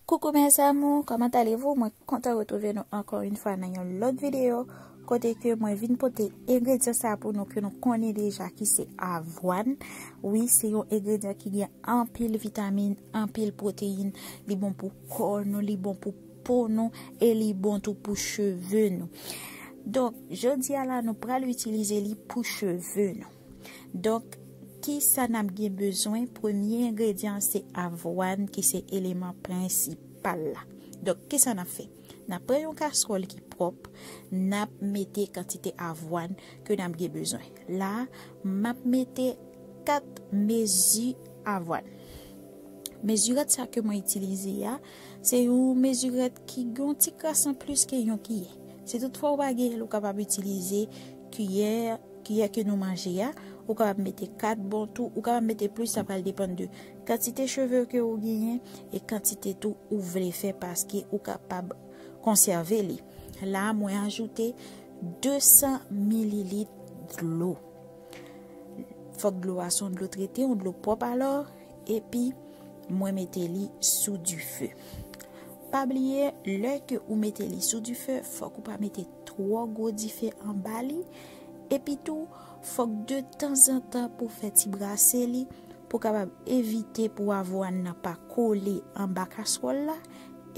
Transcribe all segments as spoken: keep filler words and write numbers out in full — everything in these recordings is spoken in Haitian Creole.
Coucou mes amours, comment allez-vous? Mwen kontan retwouve nou ankò yon fwa nan yon lòt videyo kote ke mwen vin pote engredyan sa pou nou ke nou konnen deja ki se avwàn. Wi, se yon engredyan ki gen anpil vitamin, anpil pwoteyin. Li bon pou kò nou, li bon pou po nou e li bon tou pou cheve nou. Donk, jodi a la nou pral itilize li pou cheve nou. Donk, kisa n ap gen bezwen? Premye engredyan se avwàn ki se eleman prensipal la. Donk, kisa n ap fè? N ap pran yon kaswòl ki pwòp, n ap mete kantite avwàn ke n ap gen bezwen. La, m ap mete kat mezi avwàn. Mezirèt sa ke mwen itilize a, se yon mezirèt ki gen yon ti kras an plis ke yon kiyè. Si toutfwa ou pa gen l, ou kapab itilize kiyè, kiyè ke nou manje a, ou kapab mete kat bon tou, ou kapab mete plis, sa pral depann de kantite cheve ke ou genyen e kantite tou ou vle fè paske ou kapab konsève li. La, mwen ajoute de san mililit dlo. Fòk dlo a se yon dlo trete, yon dlo pwòp alò, epi mwen mete li sou dife. Pa bliye, lè ke ou mete li sou dife, fòk ou pa mete twò gwo dife anba li. Epi tou, fòk de tanzantan pou fè ti brase li, pou kapab evite pou avwàn nan pa kole anba kaswòl la,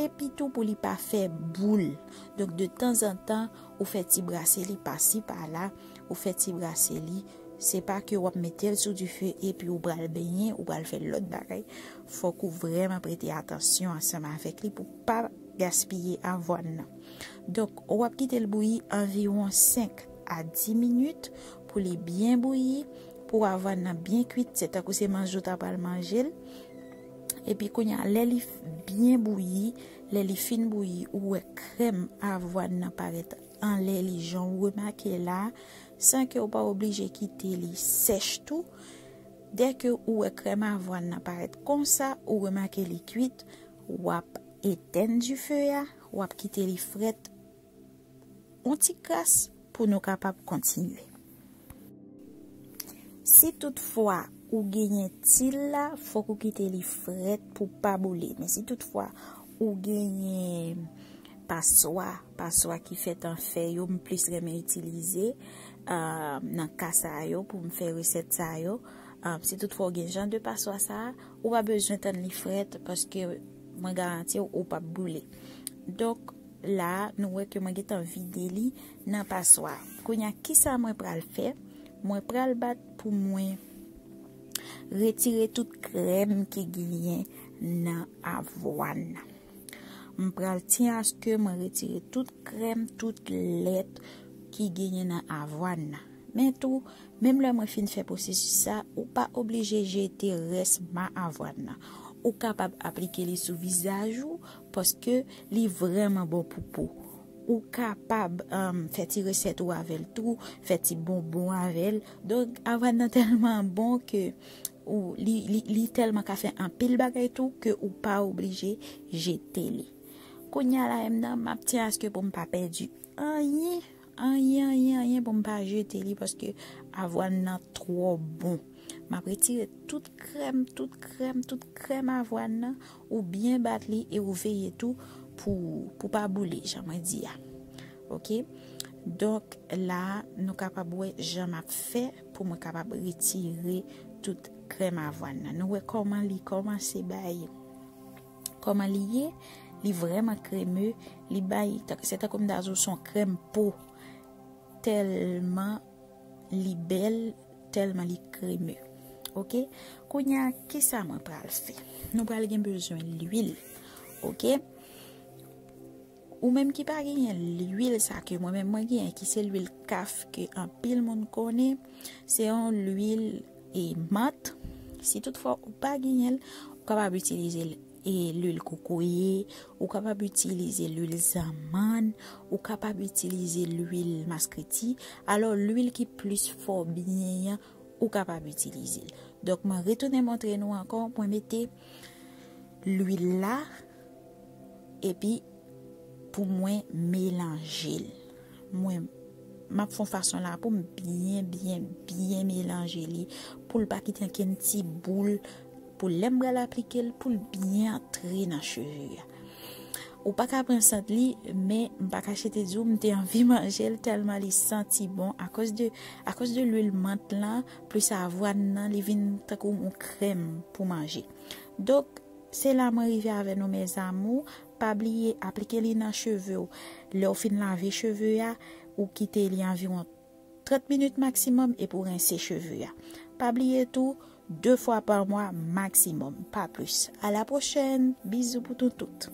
epi tou pou li pa fè boul. Donk, de tanzantan, ou fè ti brase li pasi pala, ou fè ti brase li. Se pa ke w ap mete l sou dife epi ou pral benyen, ou pral fè lòt bagay. Fòk ou vrèman prete atansyon ansanm avèk li pou pa gaspiye avwàn nan. Donk, w ap kite l bouyi anviwon senk a dis minit pou li byen bouyi, pou avwàn nan byen kwit, se tankou se manje w ta pral manje l. Epi kounye a, lè li f-, byen bouyi, lè li fin bouyi, ou wè krèm avwàn nan parèt anlè li jan w remake la, san ke w pa oblije kite li sèch tou. Dèke ou wè krèm avwàn nan parèt konsa, ou remake li kwit, w ap etèn dife a, w ap kite li frèt yon ti kras pou nou kapab kontinye. Si toutfwa ou genyen til la, fòk ou kite li frèt pou pa boule. Men si toutfwa ou genyen paswa, paswa ki fèt an fè yo, m plis renmen itilize, ah, nan ka sa yo, pou m fè resèt sa yo. Ah, si toutfwa ou gen jan de paswa sa a, ou pa bezwen tann li frèt, paske mwen garanti w, ou p ap boule. Donk, la, nou wè ke mwen gentan vide li nan paswa. Kounye a, kisa mwen pral fè? Mwen pral bat pou mwen retire tout krèm ki genyen nan avwàn nan. M pral tyen aske mwen retire tout krèm, tout lèt ki genyen nan avwàn nan. Men tou, menm lè mwen fin fè pwosesis sa, ou pa oblije jete rès ma avwàn nan. Ou kapab aplike li sou vizaj ou, paske li vrèman bon pou po. Ou kapab, um, fè ti resèt ou avè l tou, fè ti bonbon avè l. Donk, avwàn nan tèlman bon ke ou, li, li, li tèlman ka fè anpil bagay tou ke ou pa oblije jete li. Kounye a la menm nan, m ap tyen aske pou m pa pèdi anyen, anyen, anyen, anyen pou m pa jete li, paske avwàn nan twò bon. M ap retire tout krèm, tout krèm, tout krèm avwàn nan, ou byen bat li e ou veye tou pou, pou pa boule, jan mwen di a. Oke? Donk, la, nou kapab wè jan m ap fè pou mwen kapab retire tout krèm avwàn nan. Nou wè kòman li kòmanse bay, kòman li ye, li vrèman kreme, li bay, tank-, se tankou m ta di w se yon krèm po. Tèlman li bèl, tèlman li kreme. Oke? Kounye a, kisa mwen pral fè? Nou pral gen bezwen lwil. Oke? Ou menm ki pa genyen lwil sa ke mwen menm mwen genyen, ki se lwil kaf ke anpil moun konnen, se yon lwil e mant. Si toutfwa ou pa genyen l, ou kapab itilize l, e lwil kokoye, ou kapab itilize lwil zanmann, ou kapab itilize lwil maskreti. Alò, lwil ki plis fò byen an, ou kapab itilize l. Donk, mwen retounen montre nou ankò, mwen mete lwil la, epi pou mwen melanje l. Mwen, m ap fè yon fason la pou m byen, byen, byen melanje li, pou l pa kite ankenn ti boul, pou lè m pral aplike l, pou l byen antre nan cheve a. Ou pa ka pran sant li, men m pa kache te di w, m te anvi manje l tèlman li santi bon. Akoz de, akoz de lwil mant lan, plis avwàn nan, li vin tankou yon krèm pou manje. Donk, se la mwen rive avè nou, mes amours. Pa bliye aplike li nan cheve w. Lè w fin lave cheve a, ou kite li anviwon trant minit maksimòm epi w rense cheve a. Pa bliye tou, de fwa pa mwa maksimòm, pa plis. A la pwochèn, bizou pou nou tout.